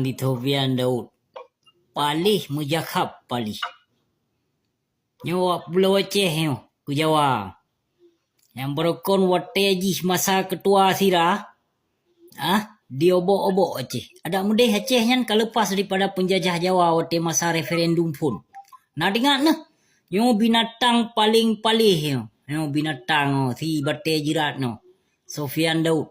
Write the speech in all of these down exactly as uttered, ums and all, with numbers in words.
Di Sofian Daud. Paléh meujakhab paléh. Nyoe wak pulo Aceh nyoe, keu Jawa. Nyang beurukon watée jih masa keutua sira, ah, diobok-obok Aceh. Adak meudeh Aceh nyan ka leupas daripada peunjajah Jawa watée masa referendum phon. Na teuingat neuh, nyoe binatang paleng paléh nyoe. Nyoe binatang nyoe, si batée jirat nyoe. Sofian Daud.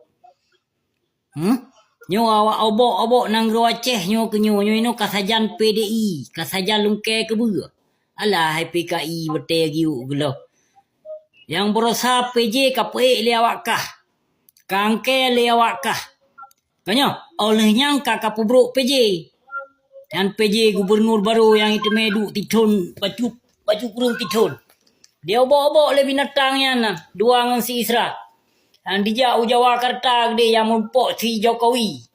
Hmm? Nyoe awak obok-obok nanggroe Aceh nyoe keu nyoe, nyoe inoe ka sajan P D I, ka sajan lungkée keubeue. Alah hai P K I batée giuk geuloh. Nyang beurosa P J ka peuék lé awak kah. Ka angkée lé awak kah. Ka nyoe, óh lheueh nyan ka, ka peubrok P J. Nyan P J gubunur barô nyang iteumé duek tithon bacut, bacut kureueng tithon. Diobok-obok lé binatang nyan na, dua ngon si Isra. Nyan dijak u Jawakarta keudeh nyang meurumpok si Jokowi.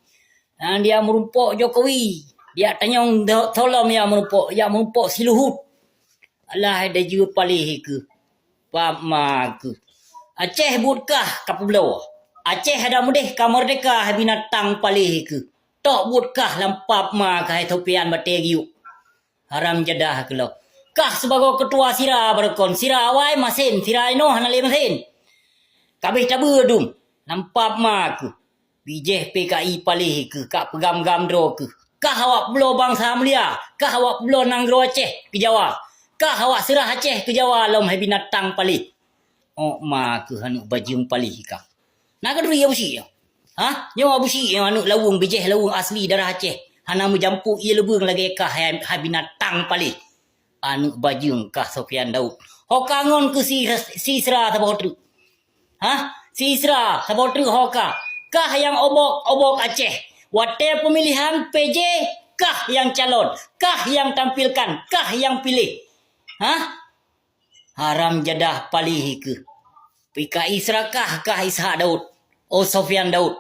Nyan dijak meurumpok Jokowi. Dijak tanyong do-, tholom nyang meurumpok, jak meurumpok si Luhut. Alah hai dajue paléh keuh. Pap ma keuh. Aceh buet kah ka peubloe. Aceh adak meudeh ka meurdeka hai binatang paléh keuh. Tok buet kah lam pap ma keuh hai Sofian batée giuk. Haram jadah keuh lom. Kah sibagoe keutua sira beurukon, sira awai masén, sira inoe hana lé masén. Kabeh tabeue dum, lam pap ma keuh. Bijéh P K I paléh keuh, ka peugam-gam droe keuh. Kah awak pulo bansa mulia, kah awak pulo nanggroe Aceh keu Jawa. Kah awak seurah Aceh keu Jawa lom hai binatang paléh. Ôk ma keuh aneuk bajeueng paléh kah. Na keudroe Abu Syik nyoe? Hah? Nyoe Abu Syik nyoe aneuk laweueng bijéh laweueng asli darah Aceh. Hana meujampok ie leubeueng lagée kah hai, hai binatang paléh. Aneuk bajeueng kah Sofian Daud. Ho ka ngon keuh si, si Isra saboh treuk. Hah? Si Isra saboh treuk ho ka. Kah nyang obok-obok Aceh. Watée peumilihan P J, kah nyang calon, kah nyang tampilkan, kah nyang piléh. Hah? Haram jadah paléh keuh. P K I serakah kah Ishak Daud. Oh Sofian Daud.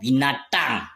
Binatang.